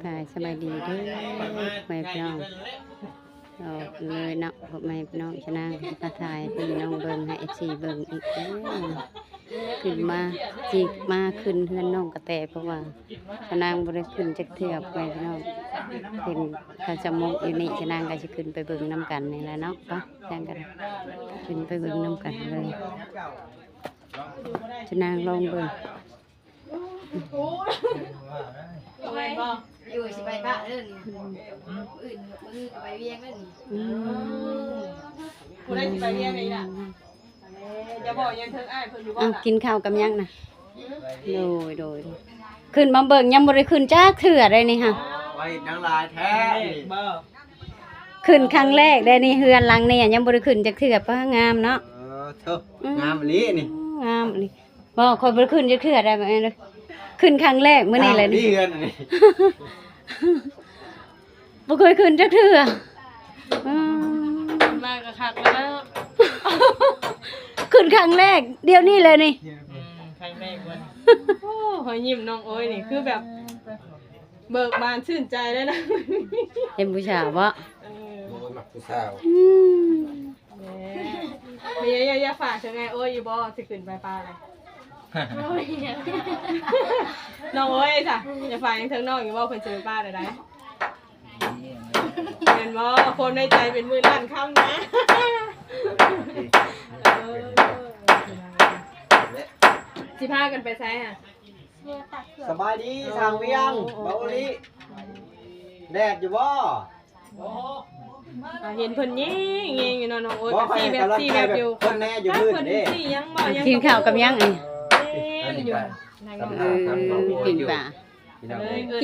ກາຍສະບາຍດີເດີພໍ່ແມ່ພີ່ນ້ອງ ອອກເລີຍເນາະ ພໍ່ແມ່ພີ່ນ້ອງ ຊະນາງຊິມາຖ່າຍໃຫ້ພີ່ນ້ອງເບິ່ງ ໃຫ້ເອັຟຊີເບິ່ງອີກເດີ. ຂຶ້ນມາ ຊິມາຂຶ້ນເຮືອນນ້ອງກະແຕ ເພາະວ່າຊະນາງບໍ່ໄດ້ຂຶ້ນຈັກເທື່ອ ພໍ່ແມ່ພີ່ນ້ອງ ເຫັນເຂົາສະໝົກຢູ່ນີ້ ຊະນາງກະຊິຂຶ້ນໄປເບິ່ງນຳກັນນີ້ແຫຼະເນາະ. ໄປ ຊະນາງກະຂຶ້ນໄປເບິ່ງນຳກັນເລີຍ ຊະນາງລອງເບິ່ງ. ຢູ່ຊິໄປປະເດີນີ້ ມື້ອື່ນ ມື້ອື່ນກໍໄປວຽງເດີນີ້. ອືມ ຜູ້ໃດຊິໄປວຽງໄດ້ລະ? ເອີ ຢ່າບອກຫຍັງເຖິງອ້າຍເພິ່ນຢູ່ບໍ່ລະ? ເອົ້າ ກິນເຂົ້າກັບຫຍັງນະ? ໂດຍ ໂດຍ ຂຶ້ນມາເບິ່ງ ຍັງບໍ່ໄດ້ຂຶ້ນຈັກເທື່ອໃດນີ້ຫະ. ວ່າເຮັດຫຍັງຫຼາຍແທ້ນີ້? ຂຶ້ນຄັ້ງແລກໃດນີ້ ເຮືອນຫຼັງນີ້ຍັງບໍ່ໄດ້ຂຶ້ນຈັກເທື່ອ. ປ້າ ງາມເນາະ. ເອີ ເທີ ອືມ ງາມອີ່ຫຼີນີ້ ງາມອີ່ຫຼີ. ບໍ່ ຂ້ອຍບໍ່ໄດ້ຂຶ້ນຈັກເທື່ອໃດ ມື້ນີ້ເລີຍ ຂຶ້ນຄັ້ງແລກມື້ນີ້ແຫຼະນີ້. ເຮືອນອັນນີ້ ບໍ່ເຄີຍຂຶ້ນຈັກເທື່ອ. ອືມ ຂຶ້ນມາກໍຄັກແລ້ວເນາະ ຂຶ້ນຄັ້ງແລກ ດຽວນີ້ເລີຍນີ້. ອືມ ຄັ້ງແລກເລີຍ. ໂອ້ ຮອຍຍິ້ມນ້ອງໂອ້ຍນີ້ ຄືແບບເບີກບານຊື່ນໃຈເລີຍນະ. ເຫັນຜູ້ສາວບໍ່? ເອີ ໂອ້ຍ ມັກຜູ້ສາວ. ອືມ ແມ່ ມີຫຍັງຢາກ ຢາກຝາກເຖິງອ້າຍໂອ້ຍຢູ່ບໍ່ ຊິຂຶ້ນໄປປະລະ? ນ້ອງໂອ້ຍຊະ ຢາກຝາກຫຍັງເຖິງນ້ອງຢູ່ບໍ່ ເພິ່ນຊິໄປປະລະໃດ? ແມ່ນບໍ່? ຄວາມໃນໃຈເປັນໝື່ນລ້ານຄຳນະ. ເອີ ຊິພາກັນໄປໃສຫະ? ສະບາຍດີ ໂອ້ ຊ່າງວຽງ ໂອ້ ເບົາອີ່ຫຼີ ແດດຢູ່ບໍ່? ເຫັນເພິ່ນແຍງໆຢູ່ເນາະນ້ອງໂອ້ຍ ກໍຊີ້ແບບ ຊີ້ແບບຢູ່ ເພິ່ນແນ່ຢູ່ ເພິ່ນຊີ້ຫຍັງບໍ່ຫຍັງ ກິນເຂົ້າກັບຫຍັງອັນນີ້? ແມ່ນຢູ່ ເອີ ປີ້ງປາ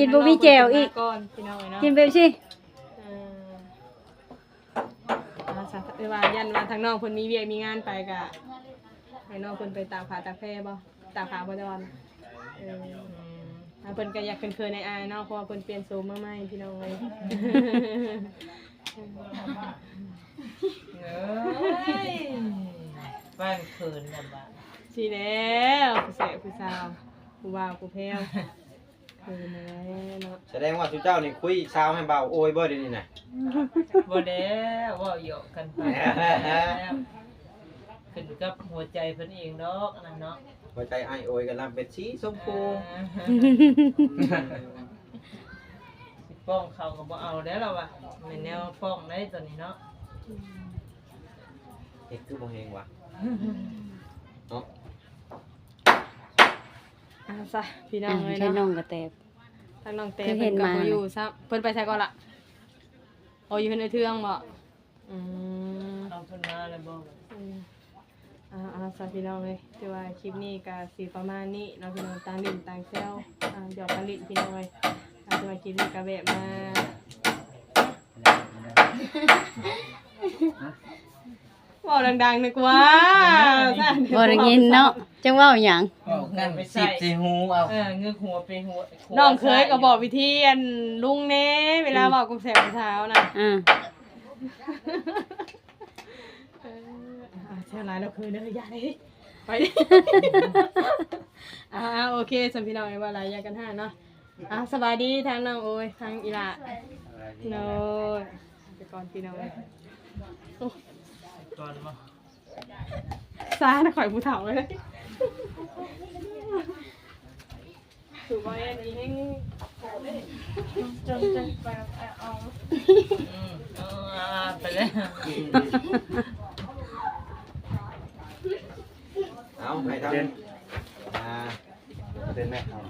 ກິນບໍ່ມີແຈ່ວອີກ ກິນເປັບຊີ. ເອີ ເອົາຊະ ແຕ່ວ່າຢ້ານວ່າທາງນ້ອງເພິ່ນມີວຽກມີງານໄປ ກະໃຫ້ນ້ອງເພິ່ນໄປຕາກຜ້າຕາກແພບໍ່? ຕາຂາວບໍ່ດອນ. ເອີ ອືມ ເພິ່ນກໍຢາກເຂີນໆ ອາຍໆ ເນາະ ເພາະວ່າເພິ່ນປ່ຽນໂສມມາໃໝ່ ພີ່ນ້ອງເອີຍ. ເອີຍ ປານເຂີນລະບາດ ຊີ້ແລ້ວ ຜູ້ແສບຜູ້ສາວ ຜູ້ບ່າວຜູ້ແພ້ວ ເຂີນແລ້ວເນາະ. ສະແດງວ່າຊຸມເຈົ້ານີ້ຄຸຍສາວໃຫ້ບ່າວໂອຍບໍ່ດຽວນີ້ນະ? ບໍ່ແລ້ວ ເວົ້າຫຍອກກັນໄປ. ຂຶ້ນກັບຫົວໃຈເພິ່ນເອງດອກອັນນັ້ນເນາະ ຫົວໃຈອ້າຍໂອຍກຳລັງເປັນສີຊົມພູ. ເອີ ຊິປ້ອງເຂົາກໍບໍ່ເອົາແລ້ວລະວ່າ ແມ່ນແນວປ້ອງໄດ້ຕອນນີ້ເນາະ. ເຮັດຄືບໍ່ແຮງວະ ເນາະ. ອ່າ ຊະ ພີ່ນ້ອງເອີຍເນາະ ທາງນ້ອງກະແຕ ທາງນ້ອງແຕ ເພິ່ນກໍບໍ່ຢູ່ຊ້ຳ ເພິ່ນໄປໃສກ່ອນລະ? ອໍ ຢູ່ເຮືອນອ້າຍເທືອງບໍ? ອືມ ເອົາເພິ່ນມາແລ້ວບໍ? ອືມ ເອົາ ເອົາຊະ ພີ່ນ້ອງເອີຍ ຖືວ່າຄລິບນີ້ກະຊິປະມານນີ້ເນາະ ພີ່ນ້ອງ ຕ່າງຫຼິ້ນຕ່າງແຊວ ອ່າ ຫຍອກກັນຫຼິ້ນ ພີ່ນ້ອງເອີຍ. ອ່າ ຖືວ່າຄລິບນີ້ກະແວະມາ ເວົ້າດັງໆ ໜຶ່ງກວ່າ ບໍ່ໄດ້ຍິນເນາະ ຈັ່ງເວົ້າຫຍັງ? ເວົ້າກັນສິບໃສ່ຫູເອົາ ເອີ ເງີຍຫົວໄປຫົວ ນ້ອງເຂີຍກໍບອກວິທີອັນລຸງແດ່ ເວລາເວົ້າກັບແຊວສາວນະ. ອືມ ອ່າ ເອີ ອ່າ ແຊວຫຼາຍແລ້ວຄືເດີ ຢ່າເດ້ ໄປເດ້. ອ່າ ໂອເຄ ຊັ້ນພີ່ນ້ອງເອີຍ ວ່າຫຼາຍຢ່າກັນຫາເນາະ. ອ່າ ສະບາຍດີທາງນ້ອງໂອຍ ທາງອີ່ຫຼ້າ ໂດຍ ໄປກ່ອນພີ່ນ້ອງເອີຍ. ໂອ້ ກ່ອນບໍ່ ຊານະ ຂ້ອຍຜູ້ເຖົ້າເລີຍ ຖືບໍ່ແອນອີ່ແຮງ ຈົນ ຈົນໄປເອົາ ອືມ ເອົາ ອ່າ ໄປເລີຍ ເອົາ ໃຫ້ທາງ ອ່າ ເປັນແມ່ເອົາ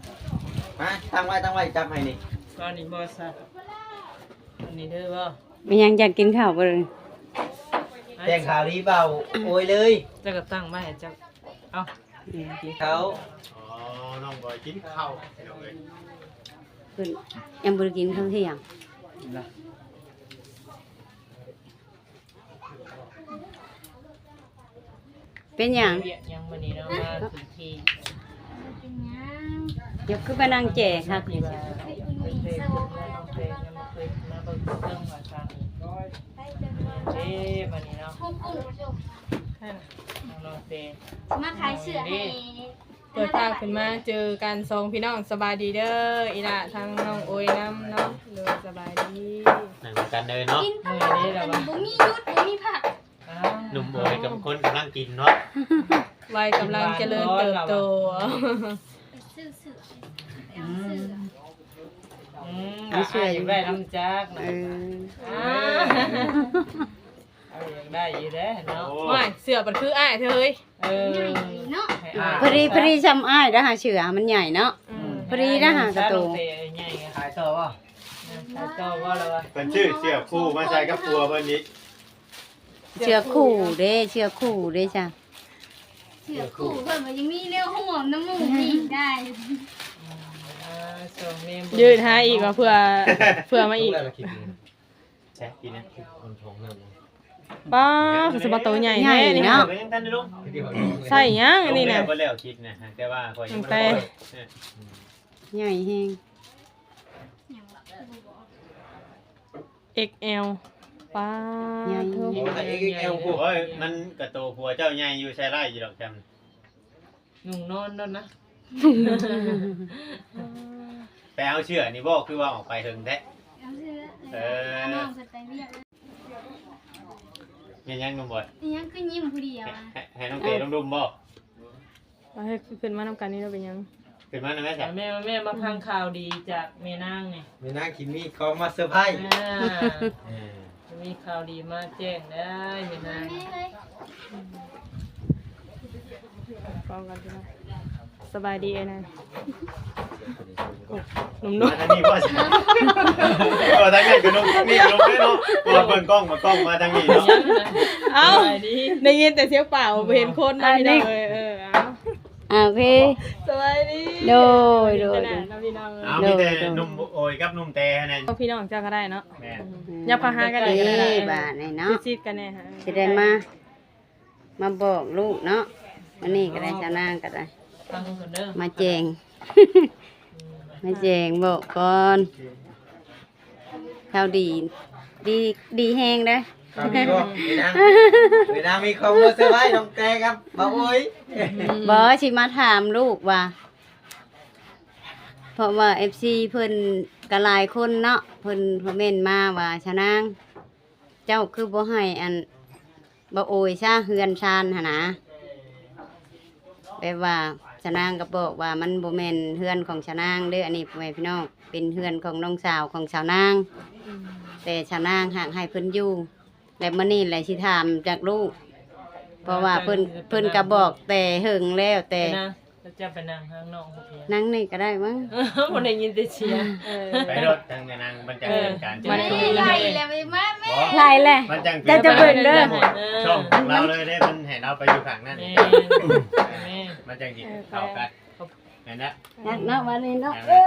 ມາ ຕັ້ງໄວ້ ຕັ້ງໄວ້ ຈັບໃຫ້ນີ້ ຕອນນີ້ບໍ່ຊະ ອັນນີ້ເດີບໍ່? ແມ່ນຫຍັງ ຢາກກິນເຂົ້າບໍ່? ແຈ້ງຂ່າວດີເບົາໂອຍເລີຍ ເຈົ້າກໍຕັ້ງໄວ້ໃຫ້ເຈົ້າ ເອົາ ກິນເຂົ້າ ອໍ ນ້ອງບອຍກິນເຂົ້າ ພີ່ນ້ອງເອີຍ ເພິ່ນຍັງບໍ່ໄດ້ກິນເຂົ້າທ່ຽງນະ. ເປັນຫຍັງ? ວຽກຫຍັງມື້ນີ້ເນາະ ມາເຖິງທີ່ ເປັນຫຍັງ? ເຈົ້າຄືໄປນັ່ງແຈຄັກ ທີ່ວ່າເພິ່ນເຄີຍຂຶ້ນເມືອນ້ອງແພງ ຍັງບໍ່ເຄີຍມາເບິ່ງເຄື່ອງວ່າຊັ້ນ ເດ້ ມື້ນີ້ເນາະ ທາງນ້ອງແພງ ມາຂາຍເສື້ອໃຫ້ ເປີດພາບຂຶ້ນມາເຈີກັນສອງພີ່ນ້ອງ ສະບາຍດີເດີ ອີ່ຫຼ້າ ທາງນ້ອງໂອຍນຳເນາະ ເດີເນາະ ກິນຕະຫຼອດ ເມື່ອຍເດ້ລະວະ ບໍ່ມີຢຸດ ບໍ່ມີພັກ. ອ້າວ ໜຸ່ມໂອຍກັບຄົນກຳລັງກິນເນາະ ໄວກຳລັງຈະເລີນເຕີບໂຕ. ຊື້ເສື້ອ ໄປເອົາເສື້ອ ອືມ ອືມ ເອົາເສື້ອ ອາ ຢາກໄດ້ນຳຈັກນະ ເອີ ອ່າ ເອົາ ຢາກໄດ້ຢູ່ເດ້ເນາະ. ໂອ້ຍ ເສື້ອມັນຄືອ້າຍເທີຍ ເອີ ໃຫຍ່ເນາະ ໃຫ້ອ້າຍ ພໍດີ ພໍດີຊ່ຳອ້າຍເດີຫາ ເສື້ອມັນໃຫຍ່ເນາະ ອືມ ພໍດີເດີຫາກະໂຕ ໃຫຍ່. ຂາຍຕໍ່ບໍ່? ຂາຍຕໍ່ບໍ່ລະວະ? ເພິ່ນຊື້ເສື້ອຄູ່ມາໃສ່ກັບຜົວເພິ່ນອີກ. ເສື້ອຄູ່ເດ້ ເສື້ອຄູ່ເດ້ຈ້າ ເສື້ອຄູ່ເພິ່ນວ່າຍັງມີແນວຮ່ວມນຳໝູ່ອີກໄດ້. ຢືດຫາອີກວ່າ ເພື່ອ ເພື່ອມາອີກ. ແຊະກິນນະ ຄົນທ້ອງເລີ່ມ ປ້າ ຄືຊິມາໂຕໃຫຍ່ແທ້ນີ້ ໃຫຍ່ເນາະ ໃສ່ຫຍັງອັນນີ້ນະ ບໍ່ແລ້ວຄິດນະ ແຕ່ວ່າຂ້ອຍຍັງບໍ່ໄດ້ ໃຫຍ່ແຮງ. ເອັກແອລ ປ້າ ໃຫຍ່ ໂອ້ ຖ້າເອັກແອລ ໂອ້ຍ ມັນກະໂຕຜົວເຈົ້າໃຫຍ່ຢູ່ ໃຊ້ໄດ້ຢູ່ດອກ ຈຳ ນຸ່ງນອນໂລດນະ. ໄປເອົາເສື້ອນີ້ບໍ່ ຄືວ່າອອກໄປເຫິງແທ້? ເອົາເສື້ອ ເອີ ນ້ອງເພິ່ນໄປວຽກ. ແມ່ນຫຍັງໜຸ່ມບອຍ? ອີຫຍັງຄືຍິ້ມຜູ້ດຽວອະ? ໃຫ້ ໃຫ້ນ້ອງເຕລົມໆບໍ່? ເອົາ ເຮັດ ຂຶ້ນມານຳກັນນີ້ເນາະ ເປັນຫຍັງ? ຂຶ້ນມານຳແມ່ຊະ ແມ່ ແມ່ມາຟັງຂ່າວດີຈາກແມ່ນາງນີ້ ແມ່ນາງຊິມີຂອງມາເຊີໄພ. ອ່າ ເອີ ມີຂ່າວດີມາແຈ້ງເດີແມ່ນາງ. ຟ້ອງກັນພີ່ນ້ອງ ສະບາຍດີເອີຍນາງ ໜຸ່ມໆ ມາທາງນີ້ບໍ່? ບໍ່ ທາງນັ້ນກະໜຸ່ມ ທາງນີ້ກະໜຸ່ມເດ້ເນາະ ເພາະວ່າເບິ່ງກ້ອງ ເບິ່ງກ້ອງມາທາງນີ້ເນາະ. ເອົ້າ ສະບາຍດີ ໄດ້ຍິນແຕ່ສຽງປາກ ບໍ່ເຫັນຄົນເນາະ ພີ່ນ້ອງເອີຍ. ເອີ ເອົາ ໂອເຄ ສະບາຍດີ ໂດຍ ໂດຍ ໂດຍ ເອົາ ມີແຕ່ໜຸ່ມໂອຍກັບໜຸ່ມແຕຫັ້ນແຫຼະ ພີ່ນ້ອງເຈົ້າກະໄດ້ເນາະ. ແມ່ນ ອືມ ຍັບເຂົ້າຫາກັນອີກກະໄດ້ ບາດນີ້ເນາະ ຊິດກັນແດ່ຫາ ຊິໄດ້ມາ ມາບອກລູກເນາະ. ມື້ນີ້ກະໄດ້ ສາວນາງກະໄດ້ ມາແຈ້ງ ມາແຈ້ງບອກກ່ອນ. ຂ່າວດີ ດີ ດີແຮງເດີ ຂ່າວດີບໍ່? ເວລາ ເວລາມີຄວາມຮູ້ສຶກໄວ້ນ້ອງແຕກັບບ່າວໂອຍ. ບໍ່ ຊິມາຖາມລູກວ່າ ເພາະວ່າເອັຟຊີເພິ່ນກະຫຼາຍຄົນເນາະ ເພິ່ນຄອມເມັນມາວ່າ ຊະນາງ ເຈົ້າຄືບໍ່ໃຫ້ອັນ ບ່າວໂອຍຊະ ເຮືອນຊານຫັ້ນນະ. ແບບວ່າຊະນາງກະບອກວ່າມັນບໍ່ແມ່ນເຮືອນຂອງຊະນາງເດີ ອັນນີ້ພໍ່ແມ່ພີ່ນ້ອງ ເປັນເຮືອນຂອງນ້ອງສາວຂອງຊາວນາງ ອືມ ແຕ່ຊາວນາງຫາກໃຫ້ເພິ່ນຢູ່. ແລະມື້ນີ້ແຫຼະຊິຖາມຈາກລູກ ເພາະວ່າເພິ່ນ ເພິ່ນກະບອກແຕ່ເຫິງແລ້ວ ແຕ່ ແມ່ນາງ ແລ້ວເຈົ້າໄປນັ່ງທາງນອກບໍ່ເປັນຫຍັງ ນັ່ງນີ້ກະໄດ້ມັ້ງ ບໍ່ໄດ້ຍິນແຕ່ສຽງ. ເອີ ໄປໂລດທາງແມ່ນາງ ມັນຈະເກີດການ ເອີ ໄລ່ແລ້ວ ມາແມ່ ໄລ່ແລ້ວ ມັນຈັ່ງ ເຈົ້າຈະເບິ່ງເດີ ຊ່ອງຂອງລາວເລີຍເດ້ ມັນໃຫ້ລາວໄປຢູ່ຂ້າງນັ້ນ ແມ່ນ ມັນຈັ່ງຊິເຂົ້າກັນ ແມ່ນນະ ນັກເນາະ ບາດນີ້ເນາະ. ເອີ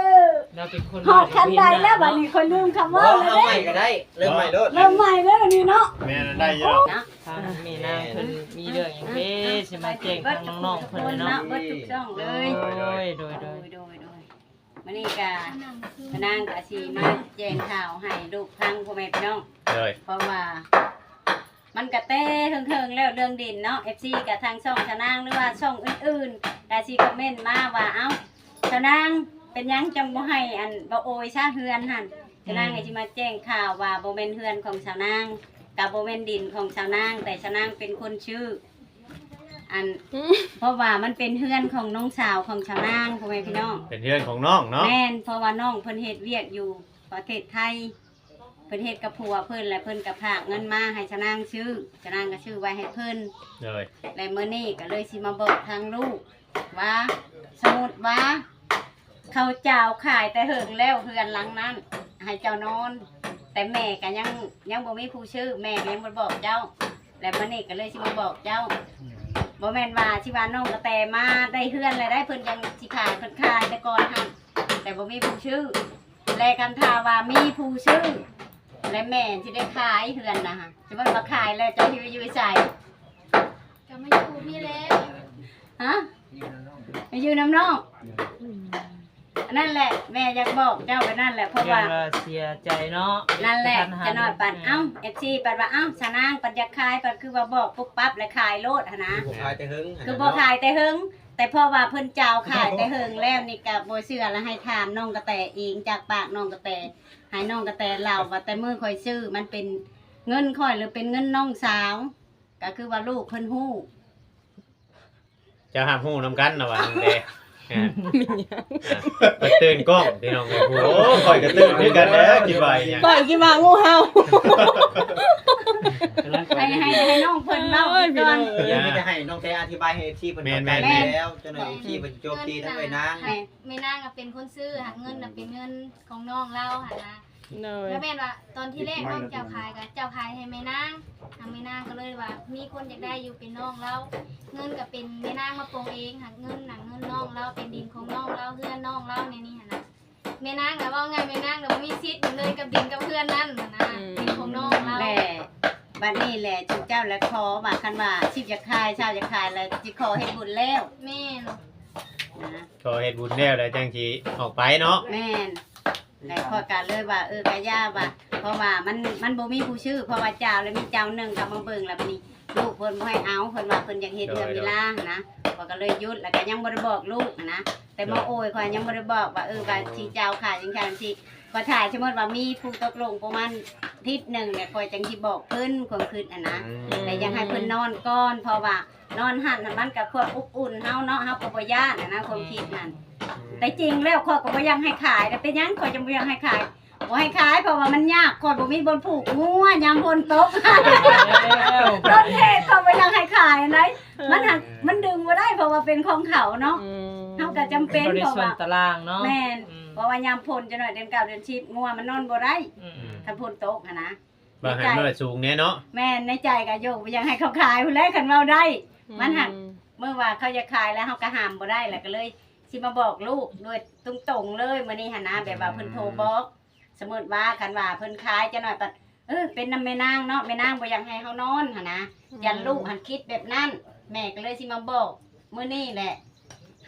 ລາວເປັນຄົນ ຮອດຂັ້ນໃດແລ້ວບາດນີ້ ຂ້ອຍລືມຄຳເວົ້າແລ້ວເດ້. ເລີ່ມໃໝ່ໂລດ ເລີ່ມໃໝ່ເດີນີ້ເນາະ ແມ່ນ ໄດ້ຢູ່ດອກ. ທາງແມ່ນາງເພິ່ນມີເລື່ອງຫຍັງເດ້ ຊິມາແຈ້ງທາງນ້ອງໆເພິ່ນເນາະ ເບິດທຸກຊ່ອງເລີຍ. ໂດຍ ໂດຍ ໂດຍ ໂດຍ ໂດຍ ມື້ນີ້ກະ ນາງກະຊິມາແຈ້ງຂ່າວໃຫ້ລູກຟັງ ພໍ່ແມ່ພີ່ນ້ອງ ໂດຍ ເພາະວ່າມັນກະແຕ່ເຫິງໆແລ້ວ ເລື່ອງດິນເນາະ ເອັຟຊີ ກະທາງຊ່ອງຊາວນາງ ຫຼືວ່າຊ່ອງອື່ນໆ ກະຊິຄອມເມັນມາວ່າ ເອົ້າ ຊາວນາງ ເປັນຫຍັງຈັ່ງບໍ່ໃຫ້ອັນ ບ່າວໂອຍຊະ ເຮືອນຫັ້ນ. ຊາວນາງກະຊິມາແຈ້ງຂ່າວວ່າ ບໍ່ແມ່ນເຮືອນຂອງຊາວນາງ ກະບໍ່ແມ່ນດິນຂອງຊາວນາງ ແຕ່ຊາວນາງເປັນຄົນຊື້ ອັນ ເພາະວ່າມັນເປັນເຮືອນຂອງນ້ອງສາວຂອງຊາວນາງ ພໍ່ແມ່ພີ່ນ້ອງ ເປັນເຮືອນຂອງນ້ອງເນາະ. ແມ່ນ ເພາະວ່ານ້ອງເພິ່ນເຮັດວຽກຢູ່ປະເທດໄທ ເພິ່ນເຮັດກັບຜົວເພິ່ນ ແລະເພິ່ນກະຝາກເງິນມາໃຫ້ຊາວນາງຊື້ ຊາວນາງກະຊື້ໄວ້ໃຫ້ເພິ່ນ ໂດຍ ແລະມື້ນີ້ກະເລີຍຊິມາບອກທາງລູກ ວ່າ ສົມມຸດວ່າ ເຂົາຈະເອົາຂາຍແຕ່ເຫິງແລ້ວເຮືອນຫຼັງນັ້ນໃຫ້ເຈົ້ານອນ ແຕ່ແມ່ກະຍັງ ຍັງບໍ່ມີຜູ້ຊື້ ແມ່ກະຍັງບໍ່ບອກເຈົ້າ ແລະມື້ນີ້ກະເລີຍຊິມາບອກເຈົ້າ. ບໍ່ແມ່ນວ່າຊິວ່ານ້ອງກະແຕມາໄດ້ເຮືອນແລ້ວໄດ໋ ເພິ່ນຈັ່ງຊິຂາຍ ເພິ່ນຂາຍແຕ່ກ່ອນຫັ້ນ ແຕ່ບໍ່ມີຜູ້ຊື້ ແລະຄັນຖ້າວ່າມີຜູ້ຊື້ ແລະແມ່ຊິໄດ້ຂາຍເຮືອນນະ ຊິເບິ່ງວ່າຂາຍແລ້ວເຈົ້າຊິໄປຢູ່ໃສ? ກະມາຢູ່ພີ້ແລ້ວ ຮະ? ມາຢູ່ນຳນ້ອງ ອັນນັ້ນແຫຼະ ແມ່ຢາກບອກເຈົ້າແບບນັ້ນແຫຼະ ເພາະວ່າ ຢ້ານວ່າເສຍໃຈເນາະ ນັ້ນແຫຼະ ກະນ້ອຍປານ ເອົ້າ ເອັຟຊີ ປານວ່າ ເອົ້າ ຊາວນາງ ປານຢາກຂາຍ ປານຄືວ່າບອກປຸບປັບແລ້ວຂາຍໂລດຫັ້ນນະ ຄືບໍ່ຂາຍແຕ່ເຫິງ ຄືບໍ່ຂາຍແຕ່ເຫິງ ແຕ່ເພາະວ່າເພິ່ນຈາວຂາຍແຕ່ເຫິງແລ້ວ ນີ້ກະບໍ່ເຊື່ອລະ ໃຫ້ຖາມນ້ອງກະແຕເອງ ຈາກປາກນ້ອງກະແຕ ໃຫ້ນ້ອງກະແຕເລົ່າວ່າ ແຕ່ມື້ຂ້ອຍຊື້ ມັນເປັນເງິນຂ້ອຍ ຫຼືເປັນເງິນນ້ອງສາວ ກະຄືວ່າລູກເພິ່ນຮູ້. ເຈົ້າຮັບຮູ້ນຳກັນລະວ່ານ້ອງແຕ ເອີ ເພິ່ນຕື່ນກ້ອງ ພີ່ນ້ອງເອີຍ. ໂອ້ ຂ້ອຍກະຕື່ນຄືກັນແຫຼະ ຄິດວ່າອີຫຍັງ ຂ້ອຍຄິດວ່າງູເຫົ່າ. ໃຫ້ ໃຫ້ ໃຫ້ນ້ອງເພິ່ນເວົ້າກ່ອນ ໂອ້ຍ ພີ່ນ້ອງເອີຍ ມີແຕ່ໃຫ້ນ້ອງແຕອະທິບາຍໃຫ້ເອັຟຊີເພິ່ນເຂົ້າໃຈ ແມ່ນແລ້ວ ຈັ່ງໃດເອັຟຊີເພິ່ນໂຈມຕີທັງເອື້ອຍນາງ. ແມ່ນ ແມ່ນນາງເປັນຄົນຊື້ ຫາກເງິນນະເປັນເງິນຂອງນ້ອງລາວຫັ້ນນະ. ໂດຍ ແລ້ວແມ່ນວ່າຕອນທີແລກນ້ອງເຈົ້າຂາຍກະເຈົ້າຂາຍໃຫ້ແມ່ນາງ ທາງແມ່ນາງກະເລີຍວ່າມີຄົນຢາກໄດ້ຢູ່ເປັນນ້ອງລາວ ເງິນກະເປັນແມ່ນາງມາປົງເອງ ຫາກເງິນນະເງິນນ້ອງລາວ ເປັນດິນຂອງນ້ອງລາວ ເຮືອນນ້ອງລາວແນວນີ້ຫັ້ນນະ. ແມ່ນາງນະ ເວົ້າງ່າຍແມ່ນາງນະບໍ່ມີສິດຫຍັງເລີຍກັບດິນກັບເຮືອນນັ້ນຫັ້ນນະ ອືມ ເປັນຂອງນ້ອງລາວ. ແລະ ບັດນີ້ແຫຼະ ຊຸມເຈົ້າລະຂໍວ່າ ຄັນວ່າສິບຢາກຂາຍ ຊາວຢາກຂາຍລະຊິຂໍເຮັດບຸນແລ້ວ. ແມ່ນ ນະ ຂໍເຮັດບຸນແລ້ວ ແລ້ວຈັ່ງຊິອອກໄປເນາະ. ແມ່ນ ແລະຂ້ອຍກະເລີຍວ່າ ເອີ ກະຢ່າວ່າ ເພາະວ່າມັນ ມັນບໍ່ມີຜູ້ຊື້ ເພາະວ່າເຈົ້າລະມີເຈົ້າໜຶ່ງກະມາເບິ່ງ ລະບັດນີ້ລູກເພິ່ນບໍ່ໃຫ້ເອົາ ເພິ່ນວ່າເພິ່ນຢາກເຮັດເຮືອນວິລາຫັ້ນນະ. ຂ້ອຍກະເລີຍຢຸດ ລະກະຍັງບໍ່ໄດ້ບອກລູກຫັ້ນນະ ແຕ່ມາໂອຍ ຂ້ອຍຍັງບໍ່ໄດ້ບອກວ່າ ເອີ ວ່າຊິເຈົ້າຂາຍຈັ່ງຊັ້ນຈັ່ງຊີ້. ຂ້ອຍຖ້າສົມມຸດວ່າມີຜູ້ຕົກລົງປະມານທິດໜຶ່ງ ແລ້ວຂ້ອຍຈັ່ງຊິບອກເພິ່ນຄວາມຄິດຫັ້ນນະ. ອືມ ແລະຢາກໃຫ້ເພິ່ນນອນກ່ອນ ເພາະວ່າ ນອນຫັ້ນນະ ມັນກະຄວາມອົບອຸ່ນເຮົາເນາະ ເຮົາກະບໍ່ຢ້ານຫັ້ນນະ ຄວາມຄິດຫັ້ນ. ອືມ ແຕ່ຈິງແລ້ວຂ້ອຍກະບໍ່ຢາກໃຫ້ຂາຍ ແຕ່ເປັນຫຍັງຂ້ອຍຈຶ່ງບໍ່ຢາກໃຫ້ຂາຍ? ບໍ່ໃຫ້ຂາຍ ເພາະວ່າມັນຍາກ ຂ້ອຍບໍ່ມີບ່ອນຜູກງົວຍາມຝົນຕົກ. ຕົ້ນເຫດຂ້ອຍບໍ່ຢາກໃຫ້ຂາຍໃດ໋ ມັນຫາກ ມັນດຶງບໍ່ໄດ້ ເພາະວ່າເປັນຂອງເຂົາເນາະ. ອືມ ເຮົາກະຈຳເປັນ ເພາະວ່າ ຕາລາງເນາະ. ແມ່ນ ອືມ ເພາະວ່າຍາມຝົນຈັກໜ້ອຍ ເດືອນເກົ້າເດືອນສິບ ງົວມັນນອນບໍ່ໄດ້. ອືມ ຄັນຝົນຕົກຫັ້ນນະ ວ່າໃຫ້ມັນສູງແດ່ເນາະ. ແມ່ນ ໃນໃຈກະໂຍກ ບໍ່ຢາກໃຫ້ເຂົາຂາຍພຸ້ນແຫຼະ ຄັນເວົ້າໄດ້. ອືມ ມັນຫາກ ມື້ວ່າເຂົາຢາກຂາຍແລ້ວ ເຮົາກະຫ້າມບໍ່ໄດ້ ລະກະເລີຍຊິມາບອກລູກໂດຍຕົງໆເລີຍມື້ນີ້ຫັ້ນນະ. ແບບວ່າເພິ່ນໂທບອກ ອືມ ສົມມຸດວ່າ ຄັນວ່າເພິ່ນຂາຍຈັກໜ້ອຍປະ ເອີ ເປັນນຳແມ່ນາງເນາະ ແມ່ນາງບໍ່ຢາກໃຫ້ເຮົານອນຫັ້ນນະ. ອືມ ຢ້ານລູກຫັ້ນຄິດແບບນັ້ນ ແມ່ກະເລີຍຊິມາບອກມື້ນີ້ແຫຼະ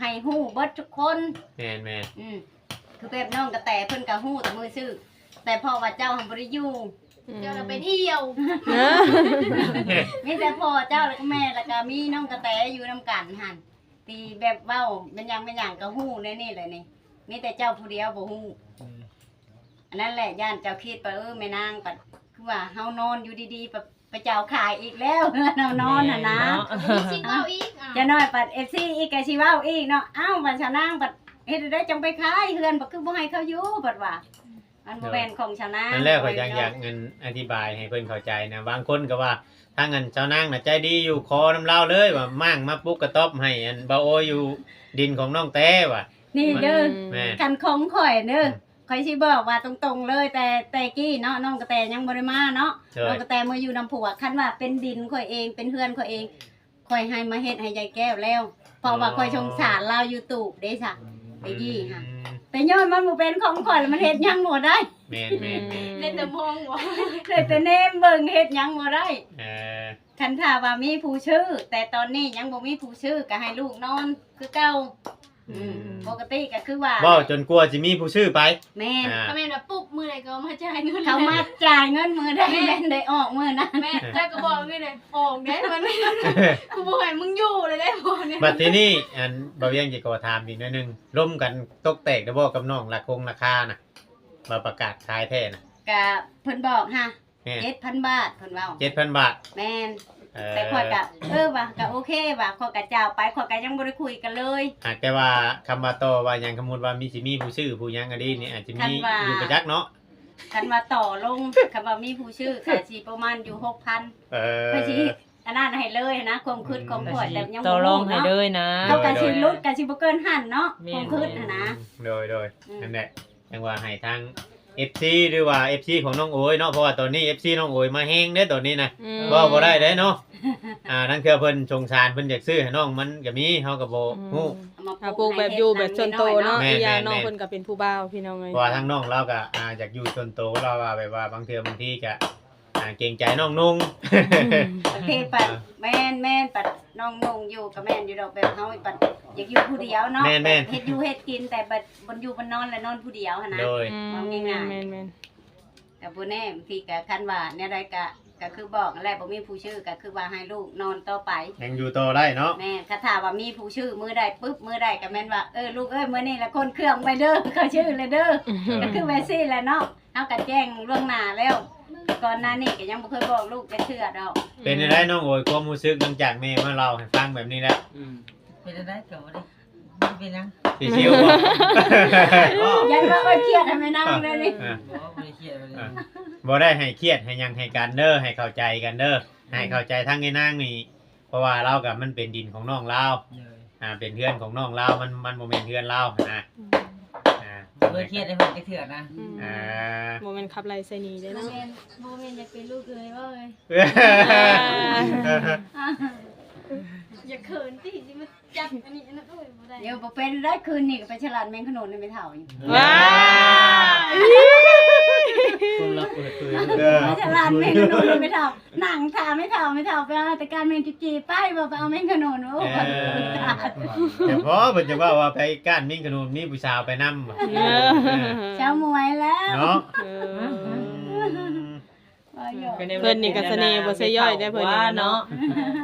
ໃຫ້ຮູ້ເບິດທຸກຄົນ. ແມ່ນໆ ອືມ ຄືແບບນ້ອງກະແຕເພິ່ນກະຮູ້ແຕ່ມື້ຊື້ ແຕ່ເພາະວ່າເຈົ້າຫັ້ນບໍ່ໄດ້ຢູ່ ອືມ ເຈົ້າລະໄປທ່ຽວ. ມີແຕ່ພໍ່ເຈົ້າ ລະກະແມ່ ລະກະມີນ້ອງກະແຕຢູ່ນຳກັນຫັ້ນ ທີ່ແບບເວົ້າແມ່ນຫຍັງແມ່ນຫຍັງກະຮູ້ໃນນີ້ແຫຼະນີ້ ມີແຕ່ເຈົ້າຜູ້ດຽວບໍ່ຮູ້. ອືມ ອັນນັ້ນແຫຼະ ຢ້ານເຈົ້າຄິດໄປ ເອີ ແມ່ນາງປະ ຄືວ່າເຮົານອນຢູ່ດີໆ ປະ ປະເຈົ້າຂາຍອີກແລ້ວ ເຮືອນເຮົານອນຫັ້ນນະ. ແມ່ນເນາະ ມີສິດເວົ້າອີກ ອ່າ ຈັກໜ້ອຍປະເອັຟຊີອີກກະຊິເວົ້າອີກເນາະ. ອ້າວ ວ່າຊາວນາງປະເຮັດໃດຈັ່ງໄປຂາຍເຮືອນ ປະຄືບໍ່ໃຫ້ເຂົາຢູ່ ປະວ່າ ອືມ ມັນບໍ່ແມ່ນຂອງຊາວນາງ. ນັ້ນແຫຼະ ຂ້ອຍຈັ່ງຢາກ ອັນ ອະທິບາຍໃຫ້ເພິ່ນເຂົ້າໃຈນະ ບາງຄົນກະວ່າ ທາງ ອັນ ຊາວນາງນະໃຈດີຢູ່ ຂໍນຳລາວເລີຍວ່າ ມ້າງມາປຸກກະຕ໊ອບໃຫ້ ອັນ ບ່າວໂອຢູ່ດິນຂອງນ້ອງແຕວ່າ. ນີ້ເດີ ອືມ ແມ່ນ ຄັນຂອງຂ້ອຍເດີ ອືມ ຂ້ອຍຊິບອກວ່າຕົງໆເລີຍ ແຕ່ ແຕ່ກີ້ເນາະ ນ້ອງກະແຕຍັງບໍ່ໄດ້ມາເນາະ. ໂດຍ ນ້ອງກະແຕເມື່ອຢູ່ນຳຜົວ ຄັນວ່າເປັນດິນຂ້ອຍເອງ ເປັນເຮືອນຂ້ອຍເອງ ຂ້ອຍໃຫ້ມາເຮັດໃຫ້ຍາຍແກ້ວແລ້ວ ເພາະວ່າ ອໍ ຂ້ອຍສົງສານລາວຢູ່ຕູບເດ້ຊະ ອືມ ແຕ່ກີ້ຫັ້ນ. ແຕ່ຍ້ອນມັນບໍ່ເປັນຂອງຂ້ອຍ ລະມັນເຮັດຫຍັງບໍ່ໄດ້. ແມ່ນໆ ອືມ ໄດ້ແຕ່ມອງບໍ່ ໄດ້ແຕ່ແນມເບິ່ງ ເຮັດຫຍັງບໍ່ໄດ້. ເອີ ຄັນຖ້າວ່າມີຜູ້ຊື້ ແຕ່ຕອນນີ້ຍັງບໍ່ມີຜູ້ຊື້ ກະໃຫ້ລູກນອນຄືເກົ່າ. ອືມ ອືມ ປົກກະຕິກະຄືວ່າ ເວົ້າຈົນກວ່າຊິມີຜູ້ຊື້ໄປ. ແມ່ນ ອ່າ ກະແມ່ນວ່າປຸບມື້ໃດກະມາຈ່າຍເງິນ ເຂົາມາຈ່າຍເງິນມື້ໃດ ແມ່ນ ແມ່ນໄດ້ອອກມື້ນັ້ນ. ແມ່ນ ແລ້ວກະບອກມື້ໃດອອກເດ້ ມື້ນີ້ ກູບໍ່ໃຫ້ມຶງຢູ່ເລີຍເດ້ ບອກນີ້. ບັດທີນີ້ ອັນ ບ່າວວຽງຊິຂໍຖາມອີກໜ້ອຍໜຶ່ງ ລົມກັນຕົກແຕກແລ້ວບໍ່ກັບນ້ອງລາຄົງລາຄານະ ວ່າປະກາດຂາຍແທ້ນະ? ກະເພິ່ນບອກຫາ ແມ່ນ ເຈັດພັນບາດ ເພິ່ນເວົ້າ ເຈັດພັນບາດ. ແມ່ນ ເອີ ແຕ່ຂ້ອຍກະ ເອີ ວ່າກະໂອເຄວ່າ ຂ້ອຍກະຈາວໄປ ຂ້ອຍກະຍັງບໍ່ໄດ້ຄຸຍກັນເລີຍ. ຫາກແຕ່ວ່າຄຳວ່າຕໍ່ວ່າຫຍັງ ສົມມຸດວ່າມີ ຊິມີຜູ້ຊື້ຜູ້ຫຍັງອະດີນີ້ ອາດຈະມີຢູ່ປະຈັກເນາະ. ຄັນວ່າຕໍ່ລົງ ຄັນວ່າມີຜູ້ຊື້ກະຊິປະມານຢູ່ຫົກພັນ. ເອີ ຂ້ອຍຊິອັນນັ້ນໃຫ້ເລີຍຫັ້ນນະ ຄວາມຄິດຂອງຂ້ອຍ ແຕ່ຍັງບໍ່ຮູ້ເນາະ ຕໍ່ລອງໃຫ້ເລີຍນະ. ເຮົາກະຊິຫຼຸດ ກະຊິບໍ່ເກີນຫັ້ນເນາະ ຄວາມຄິດຫັ້ນນະ. ໂດຍໆ ອືມ ນັ້ນແຫຼະ ຈັ່ງວ່າໃຫ້ທາງ ເອັຟຊີ ຫຼືວ່າ ເອັຟຊີ ຂອງນ້ອງໂອຍເນາະ ເພາະວ່າຕອນນີ້ ເອັຟຊີ ນ້ອງໂອຍມາແຮງເດ້ຕອນນີ້ນະ. ອືມ ເວົ້າບໍ່ໄດ້ເດ້ເນາະ ອ່າ ລາງເທື່ອເພິ່ນສົງສານ ເພິ່ນຢາກຊື້ໃຫ້ນ້ອງມັນກະມີ ເຮົາກະບໍ່ຮູ້. ອືມ ເຮົາປູກແບບຢູ່ແບບສ່ວນໂຕເນາະ. ແມ່ນໆໆ ອີກຢ່າງນ້ອງເພິ່ນກະເປັນຜູ້ບ່າວ ພີ່ນ້ອງເອີຍ ເພາະວ່າທາງນ້ອງລາວກະ ອ່າ ຢາກຢູ່ສ່ວນໂຕ ລາວວ່າແບບວ່າບາງເທື່ອບາງທີກະ ອ່າ ເກງໃຈນ້ອງນຸ່ງ ອືມ ບາງທີປະ ແມ່ນໆ ປະ ນ້ອງນຸ່ງຢູ່ກະແມ່ນຢູ່ດອກ ແບບເຮົາປະ ຢາກຢູ່ຜູ້ດຽວເນາະ. ແມ່ນໆ ເຮັດຢູ່ເຮັດກິນ ແຕ່ບັດ ບ່ອນຢູ່ບ່ອນນອນລະນອນຜູ້ດຽວຫັ້ນນະ. ໂດຍ ອືມ ເວົ້າງ່າຍໆ ແມ່ນໆ ກະບໍ່ແນ່ ບາງທີກະຄັນວ່າແນວໃດກະ ກໍຄືບອກຫັ້ນແຫຼະ ບໍ່ມີຜູ້ຊື້ ກໍຄືວ່າໃຫ້ລູກນອນຕໍ່ໄປ ຍັງຢູ່ຕໍ່ໄດ້ເນາະ. ແມ່ນ ຄັນຖ້າວ່າມີຜູ້ຊື້ມື້ໃດປຶບ ມື້ໃດກໍແມ່ນວ່າ ເອີ ລູກເອີຍ ມື້ນີ້ລະຂົນເຄື່ອງໄປເດີ ເຂົາຊື້ແລ້ວເດີ ກໍຄືແບບຊີ້ແຫຼະເນາະ. ເຮົາກໍແຈ້ງລ່ວງໜ້າແລ້ວ ກ່ອນໜ້ານີ້ກໍຍັງບໍ່ເຄີຍບອກລູກຈັກເທື່ອດອກ. ເປັນຈັ່ງໃດນ້ອງໂອຍ ຄວາມຮູ້ສຶກຫຼັງຈາກແມ່ມາເລົ່າໃຫ້ຟັງແບບນີ້ແລ້ວ? ອືມ ເປັນຈັ່ງໃດກໍບໍ່ໄດ້ ບໍ່ເປັນຫຍັງ ຊິຊິວບໍ່? ຢ້ານວ່າຂ້ອຍຄຽດໃຫ້ແມ່ນາງເດ້ນີ້. ອ່າ ບໍ່ ບໍ່ໄດ້ຄຽດ ບໍ່ໄດ້ຄຽດ ອ່າ ບໍ່ໄດ້ໃຫ້ຄຽດໃຫ້ຫຍັງໃຫ້ກັນເດີ ໃຫ້ເຂົ້າໃຈກັນເດີ ໃຫ້ເຂົ້າໃຈທາງແມ່ນາງນີ້ ເພາະວ່າລາວກໍມັນເປັນດິນຂອງນ້ອງລາວ ໂດຍ ອ່າ ເປັນເຮືອນຂອງນ້ອງລາວ ມັນ ມັນບໍ່ແມ່ນເຮືອນລາວຫັ້ນນະ. ອືມ ອ່າ ບໍ່ໄດ້ຄຽດໃຫ້ເພິ່ນຈັກເທື່ອນະ. ອືມ ອ່າ ບໍ່ແມ່ນຂັບໄລ່ໃສ່ໜີເດ້ເນາະ. ບໍ່ແມ່ນ ບໍ່ແມ່ນຢາກເປັນລູກເອີຍເວົ້າເອີຍ. ອ່າ ຢ່າເຂີນຕິຊິມາ ຈັບອັນນີ້ອັນນັ້ນ ໂອ້ຍ ບໍ່ໄດ້ ດຽວບໍ່ເປັນໄດ້ ຄືນນີ້ກໍໄປສະຫຼານແມງຂະໜູນໃຫ້ແມ່ເຖົ້າຢູ່. ວ້າ ຄວາມລັບເປີດເຜີຍ ເອີ ໄປສະຫຼານແມງຂະໜູນໃຫ້ແມ່ເຖົ້າ ນັ່ງຖ້າແມ່ເຖົ້າ ແມ່ເຖົ້າໄປເອົາແຕ່ກ້ານແມງຈີ່ໆ ໄປບໍ່ ໄປເອົາແມງຂະໜູນ. ໂອ້ ເອີ ແຕ່ພໍເພິ່ນຈະເວົ້າວ່າໄປກ້ານແມງຂະໜູນ ມີຜູ້ສາວໄປນຳ. ເອີ ເອີ ສາວໝວຍແລ້ວເນາະ. ເອີ ອືມ ວ່າຫຍອກ ເພິ່ນນີ້ກໍສະເໜ່ບໍ່ໃຊ່ຍ່ອຍເດ້ເພິ່ນນີ້ເນາະ.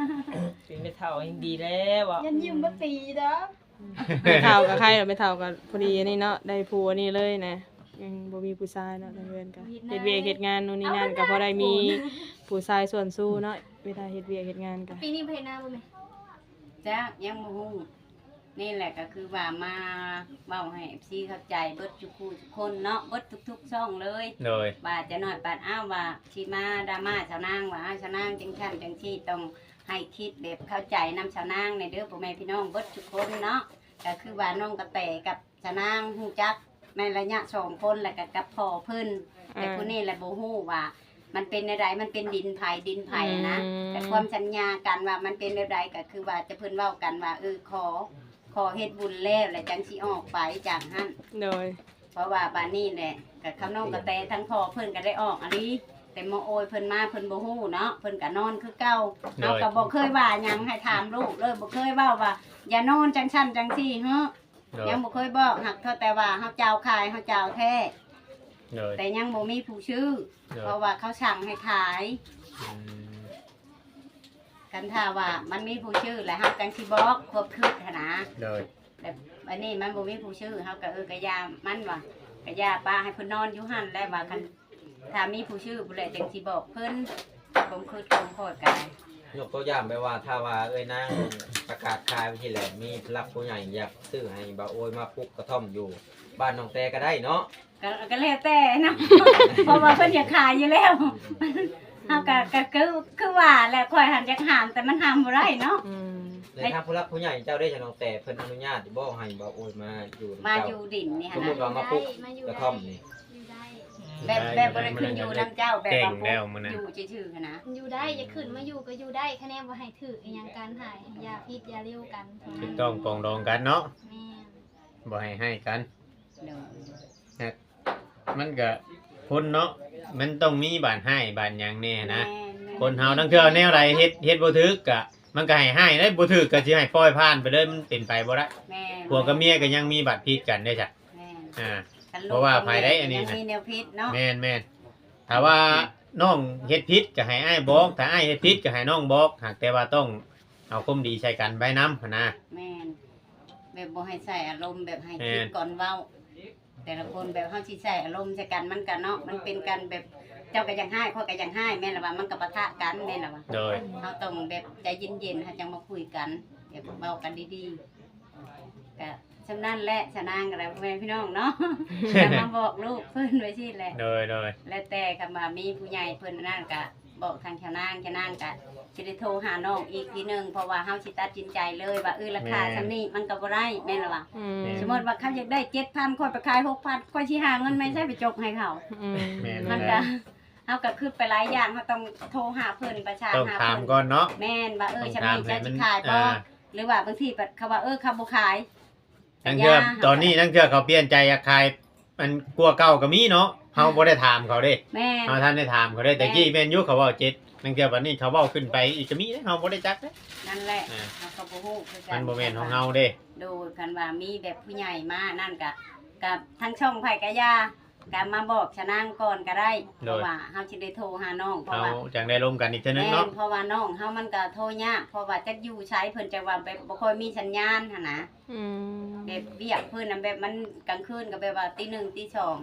ເປັນແມ່ເຖົ້າແຮ່ງດີແລ້ວເວົ້າ ຢ້ານຢືມບໍ່ຕີດອກ. ແມ່ເຖົ້າກໍໄຄ ແມ່ເຖົ້າກໍພໍດີອັນນີ້ເນາະ ໄດ້ຜົວນີ້ເລີຍນະ. ອືມ ບໍ່ມີຜູ້ຊາຍເນາະ ໃນເຮືອນກໍເຮັດວຽກເຮັດງານ ໂນ່ນນີ້ນັ້ນ ກໍພໍໄດ້ມີຜູ້ຊາຍສ່ວນຊູ້ເນາະ ເວລາເຮັດວຽກເຮັດງານກໍ. ປີນີ້ບໍ່ເຮັດນາບໍ່ແມ່? ຈັກ ຍັງບໍ່ຮູ້. ນີ້ແຫຼະກໍຄືວ່າມາເວົ້າໃຫ້ເອັຟຊີເຂົ້າໃຈເບິດທຸກຄູ່ທຸກຄົນເນາະ ເບິດທຸກໆຊ່ອງເລີຍ ໂດຍ ວ່າຈະໜ້ອຍປານອ້າວວ່າຊິມາດຣາມາຊາວນາງ ວ່າອ້າວຊາວນາງຈັ່ງຊັ້ນຈັ່ງຊີ້ ຕ້ອງໃຫ້ຄິດແບບເຂົ້າໃຈນຳຊາວນາງແດ່ເດີ ພໍ່ແມ່ພີ່ນ້ອງເບິດທຸກຄົນເນາະ. ກໍຄືວ່ານ້ອງກະແຕກັບຊາວນາງຮູ້ຈັກໃນໄລຍະສອງຄົນ ແລ້ວກໍກັບພໍ່ເພິ່ນ ແຕ່ຜູ້ນີ້ແຫຼະບໍ່ຮູ້ວ່າ ມັນເປັນແນວໃດ ມັນເປັນດິນໃຜດິນໃຜນະ. ອືມ ແຕ່ຄວາມສັນຍາກັນວ່າມັນເປັນແບບໃດ ກໍຄືວ່າຈະເພິ່ນເວົ້າກັນວ່າ ເອີ ຂໍ ຂໍເຮັດບຸນແລ້ວ ແລ້ວຈັ່ງຊິອອກໄປຈາກຫັ້ນ ໂດຍ ເພາະວ່າບາດນີ້ແຫຼະ ກໍຄຳນ້ອງກະແຕ ທັງພໍ່ເພິ່ນກໍໄດ້ອອກອີ່ຫຼີ ແຕ່ໝໍໂອຍເພິ່ນມາ ເພິ່ນບໍ່ຮູ້ເນາະ ເພິ່ນກໍນອນຄືເກົ່າ. ໂດຍ ເຮົາກໍບໍ່ເຄີຍວ່າຫຍັງ ໃຫ້ຖາມລູກເລີຍ ບໍ່ເຄີຍເວົ້າວ່າ ຢ່ານອນຈັ່ງຊັ້ນຈັ່ງຊີ້ເຮີ້ ໂດຍ ຍັງບໍ່ເຄີຍບອກ ຫາກເທົ່າແຕ່ວ່າເຮົາຈາວຂາຍ ເຮົາຈາວແທ້ ໂດຍ ແຕ່ຍັງບໍ່ມີຜູ້ຊື້ ໂດຍ ເພາະວ່າເຂົາສັ່ງໃຫ້ຂາຍ. ອືມ ຄັນຖ້າວ່າມັນມີຜູ້ຊື້ແລ້ວ ເຮົາຈັ່ງຊິບອກຄວາມຄິດຫັ້ນນະ ໂດຍ ແບບອັນນີ້ມັນບໍ່ມີຜູ້ຊື້ ເຮົາກໍ ເອີ ກະຢ່າມັນວ່າ ກະຢ່າ ປະໃຫ້ເພິ່ນນອນຢູ່ຫັ້ນແຫຼະ ວ່າຄັນ ຖ້າມີຜູ້ຊື້ພຸ້ນແຫຼະ ຈັ່ງຊິບອກເພິ່ນ ຄວາມຄິດຂອງຂ້ອຍກະ ຍົກຕົວຢ່າງແບບວ່າ ຖ້າວ່າເອື້ອຍນາງປະກາດຂາຍໄປຊີ້ແຫຼະ ມີຜູ້ຫຼັກຜູ້ໃຫຍ່ຢາກຊື້ໃຫ້ບ່າວໂອຍມາປູກກະທ່ອມຢູ່ບ້ານນ້ອງແຕກໍໄດ້ເນາະ. ກໍ ກໍແລ້ວແຕ່ນະ ເພາະວ່າເພິ່ນຢາກຂາຍຢູ່ແລ້ວ ເຮົາກໍ ກໍຄື ຄືວ່າແຫຼະ ຂ້ອຍຫັ້ນຢາກຫ້າມ ແຕ່ມັນຫ້າມບໍ່ໄດ້ເນາະ. ອືມ ແລ້ວທາງຜູ້ຫຼັກຜູ້ໃຫຍ່ເຈົ້າເດ້ ນ້ອງແຕ ເພິ່ນອະນຸຍາດບໍ່ໃຫ້ບ່າວໂອຍມາຢູ່ນຳ ມາຢູ່ດິນນີ້ຫັ້ນນະ ສົມມຸດວ່າມາປູກກະທ່ອມນີ້ ຢູ່ໄດ້ ແບບ ແບບບໍ່ໄດ້ຂຶ້ນຢູ່ນຳເຈົ້າ ແບບວ່າ ແຈ້ງແລ້ວມື້ນັ້ນ ຢູ່ຊື່ໆຫັ້ນນະ ຢູ່ໄດ້ ຢາກຂຶ້ນມາຢູ່ກໍຢູ່ໄດ້ ຄະແນນບໍ່ໃຫ້ຖືກອີ່ຫຍັງກັນ ໃຫ້ຢ່າຜິດຢ່າເລວກັນ ຖືກຕ້ອງປອງດອງກັນເນາະ ແມ່ນ ບໍ່ໃຫ້ຮ້າຍກັນ ໂດຍ ມັນກະຄົນເນາະ ມັນຕ້ອງມີບາດຮ້າຍບາດຫຍັງແນ່ນະ ແມ່ນໆ ຄົນເຮົາ ລາງເທື່ອແນວໃດເຮັດ ເຮັດບໍ່ຖືກກະ ມັນກະໃຫ້ຮ້າຍໄດ້ ບໍ່ຖືກກະຊິໃຫ້ປ່ອຍຜ່ານໄປເລີຍ ມັນເປັນໄປບໍ່ໄດ້ ແມ່ນໆ ຜົວກັບເມຍກະຍັງມີບາດຜິດກັນເດ້ຊະ ແມ່ນ ອ່າ ຄັນ ເພາະວ່າໃຜໄດ້ອັນນີ້ນະ ມີແນວຜິດເນາະ ແມ່ນໆ ຖ້າວ່ານ້ອງເຮັດຜິດກະໃຫ້ອ້າຍບອກ ຖ້າອ້າຍເຮັດຜິດກະໃຫ້ນ້ອງບອກ ຫາກແຕ່ວ່າຕ້ອງເອົາຄວາມດີໃສ່ກັນໄວ້ນຳຫັ້ນນະ ແມ່ນ ແບບບໍ່ໃຫ້ໃຊ້ອາລົມ ແບບໃຫ້ຄິດ ແມ່ນ ກ່ອນເວົ້າ ແຕ່ລະຄົນແບບເຮົາຊິໃຊ້ອາລົມໃສ່ກັນ ມັນກະເນາະ ມັນເປັນກັນແບບ ເຈົ້າກະຢາກຮ້າຍ ຂ້ອຍກະຢາກຮ້າຍ ແມ່ນລະວ່າ ມັນກະປະທະກັນ ແມ່ນລະວ່າ ໂດຍ ເຮົາຕ້ອງແບບໃຈເຢັນໆ ເຮົາຈັ່ງມາຄຸຍກັນ ແບບເວົ້າກັນດີໆ ກະສ່ຳນັ້ນແຫຼະ ຊະນາງກະໄດ້ ພໍ່ແມ່ພີ່ນ້ອງເນາະ ກະມາບອກລູກເພິ່ນໄວ້ຊີ້ແຫຼະ ໂດຍໆ ແລ້ວແຕ່ ຄັນວ່າມີຜູ້ໃຫຍ່ເພິ່ນອັນນັ້ນກະ ບອກທາງຊາວນາງ ຊາວນາງກະຊິໄດ້ໂທຫານ້ອງອີກທີໜຶ່ງ ເພາະວ່າເຮົາຊິຕັດສິນໃຈເລີຍວ່າ ເອີ ລາຄາ ແມ່ນ ສ່ຳນີ້ມັນກໍບໍ່ໄດ້ ແມ່ນລະວ່າ ອືມ ສົມມຸດວ່າເຂົາຢາກໄດ້ເຈັດພັນ ຂ້ອຍໄປຂາຍຫົກພັນ ຂ້ອຍຊິຫາເງິນມາໃສໄປຈົກໃຫ້ເຂົາ ອືມ ແມ່ນ ມັນກະ ແມ່ນ ເຮົາກະຄຶດໄປຫຼາຍຢ່າງ ເຮົາຕ້ອງໂທຫາເພິ່ນ ປະສານ ຕ້ອງຖາມກ່ອນເນາະ ແມ່ນ ວ່າ ເອີ ສ່ຳນີ້ເຈົ້າຊິຂາຍບໍ່ ອ່າ ຫຼືວ່າບາງທີເຂົາວ່າ ເອີ ເຂົາບໍ່ຂາຍ ລາງເທື່ອ ຕອນນີ້ລາງເທື່ອເຂົາປ່ຽນໃຈຢາກຂາຍອັນກວ່າເກົ່າກໍມີເນາະ ເຮົາບໍ່ໄດ້ຖາມເຂົາເດ້ ແມ່ນ ເຮົາທັນໄດ້ຖາມເຂົາເດ້ ແມ່ນ ແຕ່ກີ້ແມ່ນຢູ່ເຂົາເວົ້າເຈັດ ລາງເທື່ອບັດນີ້ເຂົາເວົ້າຂຶ້ນໄປອີກກໍມີເດ້ ເຮົາບໍ່ໄດ້ຈັກເດ້ ນັ້ນແຫຼະ ອ່າ ເຮົາກໍບໍ່ຮູ້ຄືກັນ ມັນບໍ່ແມ່ນຂອງເຮົາເດ້ ໂດຍ ຄັນວ່າມີແບບຜູ້ໃຫຍ່ມານັ້ນກະ ກະທາງຊ່ອງໃຜກະຢ່າ ກໍມາບອກຊະນາງກ່ອນກໍໄດ້ ໂດຍ ເພາະວ່າເຮົາຊິໄດ້ໂທຫານ້ອງ ເພາະວ່າ ເຮົາຈັ່ງໄດ້ລົມກັນອີກເທື່ອໜຶ່ງເນາະ ແມ່ນ ເພາະວ່ານ້ອງເຮົາມັນກໍໂທຍາກ ເພາະວ່າຈັກຢູ່ໃສ ເພິ່ນຈັກວ່າແບບບໍ່ຄ່ອຍມີສັນຍານຫັ້ນນະ ອືມ ແບບວຽກເພິ່ນນະ ແບບມັນກາງຄືນກໍແບບວ່າຕີໜຶ່ງຕີສອງ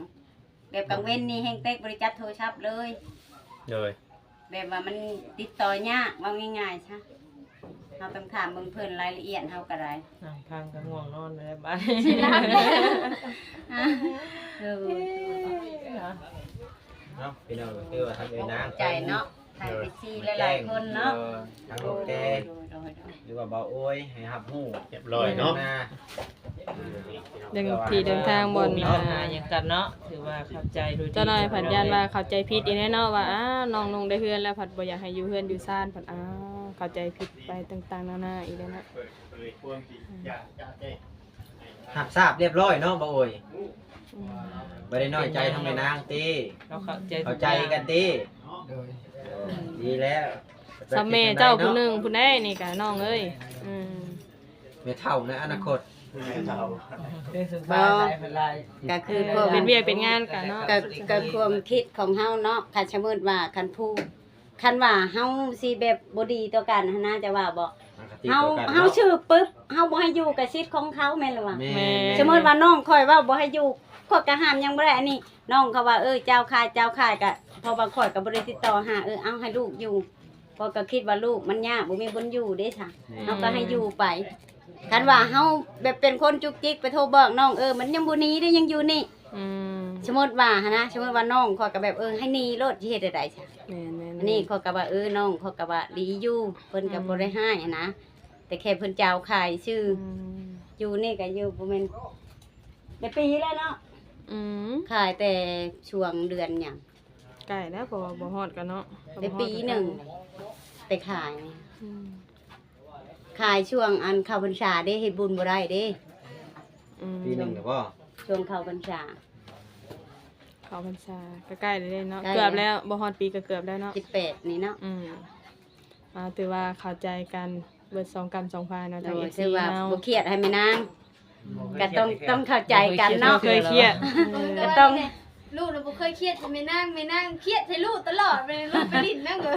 ແບບກາງເວັນນີ້ແຮ່ງເຕັກບໍ່ໄດ້ຈັບໂທລະສັບເລີຍ ໂດຍ ແບບວ່າມັນຕິດຕໍ່ຍາກ ເວົ້າງ່າຍໆຊະ ເຮົາຕ້ອງຖາມເບິ່ງເພິ່ນລາຍລະອຽດເຮົາກໍໄດ້ ນັ່ງຟັງກໍງ່ວງນອນແລ້ວບາດນີ້ ຊິຫຼັບແລ້ວ ເອີ ເນາະ ພີ່ນ້ອງ ຄືວ່າທາງເອື້ອຍນາງ ຂອບໃຈເນາະ ທາງເອັຟຊີຫຼາຍໆຄົນເນາະ ເອີ ທາງລູກແກ ໂດຍໆໆ ຫຼືວ່າບ່າວໂອຍໃຫ້ຮັບຮູ້ຮຽບຮ້ອຍເນາະ ເລື່ອງທີ່ເດີນທາງບ່ອນ ບໍ່ມີບັນຫາຫຍັງກັນເນາະ ຖືວ່າເຂົ້າໃຈໂດຍດີ ຈັກໜ້ອຍພັດຢ້ານວ່າເຂົ້າໃຈຜິດອີກແນ່ເນາະ ວ່າ ອ້າ ນ້ອງນຸ່ງໄດ້ເຮືອນແລ້ວ ພັດບໍ່ຢາກໃຫ້ຢູ່ເຮືອນຢູ່ຊານ ພັດ ອ້າ ເຂົ້າໃຈຜິດໄປຕ່າງໆນານາອີກແລ້ວເນາະ ຮັບຊາບຮຽບຮ້ອຍເນາະ ບ່າວໂອຍ ອືມ ບໍ່ໄດ້ນ້ອຍໃຈທາງແມ່ນາງຕິ ເຂົາເຂົ້າໃຈ ເຂົ້າໃຈກັນຕິ ໂດຍ ເອີ ດີແລ້ວ ສ່ຳແມ່ເຈົ້າຜູ້ໜຶ່ງພຸ້ນເດ້ນີ້ກະນ້ອງເອີຍ ອືມ ແມ່ເຖົ້າໃນອະນາຄົດ ແມ່ເຖົ້າ ເປັນສຸພາໄດ້ເພິ່ນຫຼາຍ ກໍຄືຄວາມ ເປັນວຽກເປັນງານກັນເນາະ ກໍ ກໍຄວາມຄິດຂອງເຮົາເນາະ ຄັນສົມມຸດວ່າຄັນຜູ້ ຄັນວ່າເຮົາຊິແບບບໍ່ດີຕໍ່ກັນຫັ້ນນະ ຈະວ່າບໍ່ ອະຄະຕິ ເຮົາ ຕໍ່ກັນເນາະ ເຮົາຊື້ປຶບ ເຮົາບໍ່ໃຫ້ຢູ່ກໍສິດຂອງເຂົາແມ່ນຫຼືວ່າ ແມ່ນ ແມ່ນ ສົມມຸດວ່ານ້ອງຂ້ອຍເວົ້າບໍ່ໃຫ້ຢູ່ ຂ້ອຍກໍຫ້າມຫຍັງບໍ່ໄດ້ອັນນີ້ ນ້ອງເຂົາວ່າ ເອີ ເຈົ້າຂາຍ ເຈົ້າຂາຍ ກໍເພາະວ່າຂ້ອຍກໍບໍ່ໄດ້ຕິດຕໍ່ຫາ ເອີ ເອົາໃຫ້ລູກຢູ່ ຂ້ອຍກໍຄິດວ່າລູກມັນຍາກ ບໍ່ມີບ່ອນຢູ່ເດ້ຊະ ແມ່ນ ເຮົາກໍໃຫ້ຢູ່ໄປ ຄັນວ່າເຮົາແບບເປັນຄົນຈຸກຈິກ ໄປໂທບອກນ້ອງ ເອີ ມັນຍັງບໍ່ໜີເດ້ ຍັງຢູ່ນີ້ ອືມ ສົມມຸດວ່າຫັ້ນນະ ສົມມຸດວ່ານ້ອງຂ້ອຍກໍແບບ ເອີ ໃຫ້ໜີໂລດ ຊິເຮັດແນວໃດຊະ ແມ່ນໆໆ ອັນນີ້ຂ້ອຍກໍວ່າ ເອີ ນ້ອງຂ້ອຍກໍວ່າດີຢູ່ ເພິ່ນກໍ ອືມ ບໍ່ໄດ້ຮ້າຍຫັ້ນນະ ແຕ່ແຄ່ເພິ່ນຈະເອົາຂາຍຊື່ ອືມ ຢູ່ນີ້ກໍຢູ່ບໍ່ແມ່ນ ໄດ້ປີແລ້ວເນາະ ອືມ ຂາຍແຕ່ຊ່ວງເດືອນຫຍັງ ໃກ້ແລ້ວ ເພາະວ່າບໍ່ຮອດກັນເນາະ ໄດ້ປີໜຶ່ງ ໄປຂາຍ ອືມ ຂາຍຊ່ວງອັນເຂົ້າພັນສາເດ້ ເຮັດບຸນບໍ່ໄດ້ເດ້ ອືມ ປີໜຶ່ງແລ້ວບໍ່ ຊ່ວງເຂົ້າພັນສາ ເຂົ້າພັນສາ ກໍໃກ້ແລ້ວເນາະ ໃກ້ແລ້ວ ເກືອບແລ້ວ ບໍ່ຮອດປີກໍເກືອບແລ້ວເນາະ ສິບແປດນີ້ເນາະ ອືມ ອ່າ ຖືວ່າເຂົ້າໃຈກັນເບິດສອງກຳສອງພາຍເນາະ ທາງ ໂດຍ ເອັຟຊີ ຖືວ່າເຮົາ ບໍ່ຄຽດໃຫ້ແມ່ນາງ ກໍຕ້ອງ ຕ້ອງເຂົ້າໃຈກັນເນາະ ບໍ່ເຄີຍຄຽດ ເອີ ກໍຕ້ອງ ລູກນະບໍ່ເຄີຍຄຽດໃສ່ແມ່ນາງ ແມ່ນາງຄຽດໃສ່ລູກຕະຫຼອດ ແມ່ນລູກໄປຫຼິ້ນນຳ ເອີ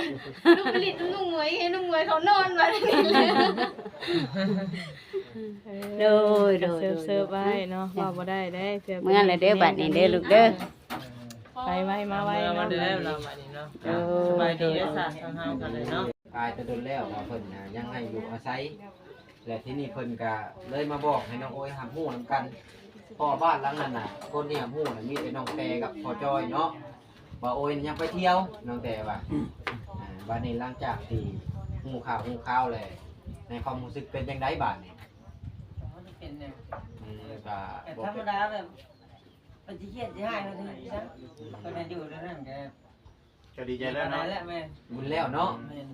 ລູກໄປຫຼິ້ນນຳນ້ອງໝວຍ ໃຫ້ນ້ອງໝວຍເຂົານອນວ່າ ເອີ ໂດຍ ໂດຍ ກໍເຊີບໆໄວ້ເນາະ ເວົ້າບໍ່ໄດ້ເດ້ ເທື່ອເມື່ອແລ້ວເດີ ບັດນີ້ເດີລູກເດີ ໄປໄວມາໄວເນາະ ເມື່ອແລ້ວບັດນີ້ເນາະ ໂດຍ ສະບາຍດີເດີ ສາທາງເຮົາກັນເລີຍເນາະ ຕາຍແຕ່ດົນແລ້ວວ່າເພິ່ນນະຍັງໃຫ້ຢູ່ອາໄສ ແລະ ທີນີ້ເພິ່ນກະເລີຍມາບອກໃຫ້ນ້ອງໂອຍຮັບຮູ້ນຳກັນ ເພາະວ່າບ້ານຫຼັງນັ້ນນະ ຄົນທີ່ຮັບຮູ້ນະມີແຕ່ນ້ອງແຕ່ກັບພໍ່ຈ້ອຍເນາະ ວ່າໂອຍນະຍັງໄປທ່ຽວ ນ້ອງແຕ່ວ່າ ອ່າ ບາດນີ້ຫຼັງຈາກທີ່ຮູ້ຂ່າວຮູ້ຂ່າວແລ້ວ ໃນຄວາມຮູ້ສຶກເປັນຈັ່ງໃດບາດນີ້? ມັນເປັນແນວ ອືມ ກະ ກະ ບໍ່ ທຳມະດາແບບ ເພິ່ນຊິຄຽດຊິຮ້າຍເພິ່ນຊິຫຍັງ ເພິ່ນໃຫ້ຢູ່ແນວນັ້ນກະ ກໍດີໃຈແລ້ວເນາະ ແມ່ນ ບຸນແລ້ວເນາະ ແມ່ນ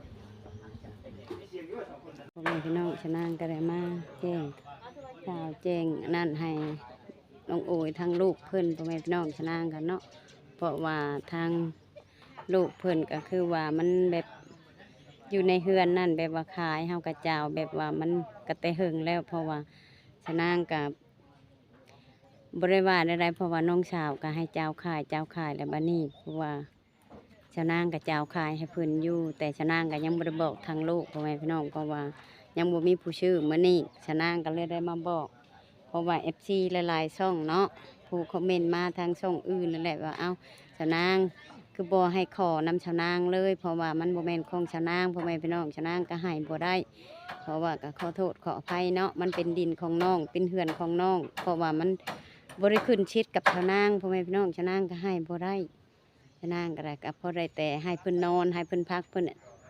ພໍ່ແມ່ພີ່ນ້ອງຊະນາງກໍໄດ້ມາແຈ້ງຂ່າວແຈ້ງອັນນັ້ນໃຫ້ນ້ອງໂອຍ ທາງລູກເພິ່ນ ພໍ່ແມ່ພີ່ນ້ອງຊະນາງກັນເນາະ ເພາະວ່າທາງລູກເພິ່ນກໍຄືວ່າມັນແບບຢູ່ໃນເຮືອນນັ້ນ ແບບວ່າຂາຍ ເຮົາກໍຈາວ ແບບວ່າມັນກໍແຕ່ເຫິງແລ້ວ ເພາະວ່າຊະນາງກໍ ບໍ່ໄດ້ວ່າແນວໃດ ເພາະວ່ານ້ອງສາວກໍໃຫ້ເຈົ້າຂາຍ ເຈົ້າຂາຍ ແລ້ວບາດນີ້ ເພາະວ່າຊະນາງກໍເຈົ້າຂາຍໃຫ້ເພິ່ນຢູ່ ແຕ່ຊະນາງກໍຍັງບໍ່ໄດ້ບອກທາງລູກ ພໍ່ແມ່ພີ່ນ້ອງ ເພາະວ່າຍັງບໍ່ມີຜູ້ຊື້. ມື້ນີ້ຊະນາງກໍເລີຍໄດ້ມາບອກ ເພາະວ່າເອັຟຊີຫຼາຍໆຊ່ອງເນາະ ຜູ້ຄອມເມັນມາທາງຊ່ອງອື່ນນັ້ນແຫຼະວ່າ ເອົ້າ ຊະນາງ ຄືບໍ່ໃຫ້ຂໍນຳຊະນາງເລີຍ ເພາະວ່າມັນບໍ່ແມ່ນຂອງຊະນາງ ພໍ່ແມ່ພີ່ນ້ອງ ຊະນາງກໍໃຫ້ບໍ່ໄດ້ ເພາະວ່າກໍຂໍໂທດຂໍອະໄພເນາະ ມັນເປັນດິນຂອງນ້ອງ ເປັນເຮືອນຂອງນ້ອງ ເພາະວ່າມັນບໍ່ໄດ້ຂຶ້ນສິດກັບຊະນາງ ພໍ່ແມ່ພີ່ນ້ອງ ຊະນາງກໍໃຫ້ບໍ່ໄດ້ ຊະນາງກໍໄດ້ ກໍພໍໄດ້ແຕ່ໃຫ້ເພິ່ນນອນ ໃຫ້ເພິ່ນພັກ ເພິ່ນ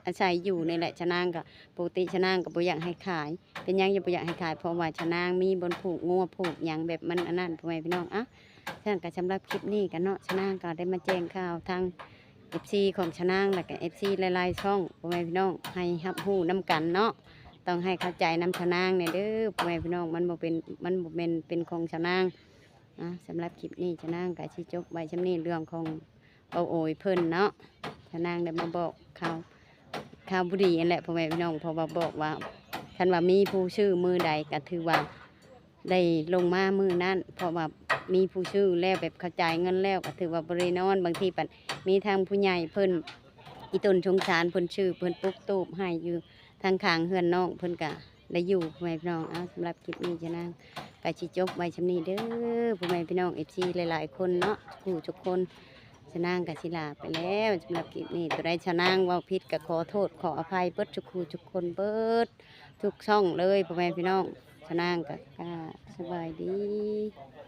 ອາໄສຢູ່ນີ້ແຫຼະ ຊະນາງກໍ ປົກກະຕິຊະນາງກໍບໍ່ຢາກໃຫ້ຂາຍ ເປັນຫຍັງຈຶ່ງບໍ່ຢາກໃຫ້ຂາຍ ເພາະວ່າຊະນາງມີບ່ອນຜູກງົວຜູກຫຍັງແບບມັນອັນນັ້ນ ພໍ່ແມ່ພີ່ນ້ອງ ເອົ້າ ຊັ້ນກໍສຳລັບຄລິບນີ້ກໍເນາະ ຊະນາງກໍໄດ້ມາແຈ້ງຂ່າວທາງເອັຟຊີຂອງຊະນາງ ແລ້ວກໍເອັຟຊີຫຼາຍໆຊ່ອງ ພໍ່ແມ່ພີ່ນ້ອງ ໃຫ້ຮັບຮູ້ນຳກັນເນາະ ຕ້ອງໃຫ້ເຂົ້າໃຈນຳຊະນາງແດ່ເດີ ພໍ່ແມ່ພີ່ນ້ອງ ມັນບໍ່ເປັນ ມັນບໍ່ແມ່ນເປັນຂອງຊະນາງ. ອ່າ ສຳລັບຄລິບນີ້ຊະນາງກໍຊິຈົບໄວ້ຊ່ຳນີ້ ເລື່ອງຂອງ ເວົ້າໂອຍເພິ່ນເນາະ ຊະນາງໄດ້ມາບອກຂ່າວ ຂ່າວບໍ່ດີຫັ້ນແຫຼະ ພໍ່ແມ່ພີ່ນ້ອງ ເພາະວ່າບອກວ່າ ຄັນວ່າມີຜູ້ຊື້ມື້ໃດກໍຖືວ່າໄດ້ລົງມາມື້ນັ້ນ ເພາະວ່າ ມີຜູ້ຊື້ແລ້ວ ແບບເຂົາຈ່າຍເງິນແລ້ວກໍຖືວ່າບໍ່ໄດ້ນອນ. ບາງທີບັດມີທາງຜູ້ໃຫຍ່ເພິ່ນອີຕົນສົງສານ ເພິ່ນຊື້ ເພິ່ນປຸກຕູບໃຫ້ຢູ່ທາງຂ້າງເຮືອນນ້ອງ ເພິ່ນກໍໄດ້ຢູ່ ພໍ່ແມ່ພີ່ນ້ອງ. ເອົາ ສຳລັບຄລິບນີ້ຊະນາງກໍຊິຈົບໄວ້ຊ່ຳນີ້ເດີ ພໍ່ແມ່ພີ່ນ້ອງ ເອັຟຊີ ຫຼາຍໆຄົນເນາະ ທຸກຜູ້ທຸກຄົນ. ຊະນາງກໍຊິລາໄປແລ້ວ ສຳລັບຄລິບນີ້ ຕົວໃດຊະນາງເວົ້າຜິດກໍຂໍໂທດຂໍອະໄພເບິດທຸກຜູ້ທຸກຄົນ ເບິດທຸກຊ່ອງເລີຍ ພໍ່ແມ່ພີ່ນ້ອງ. ຊະນາງກໍ ກໍສະບາຍດີ.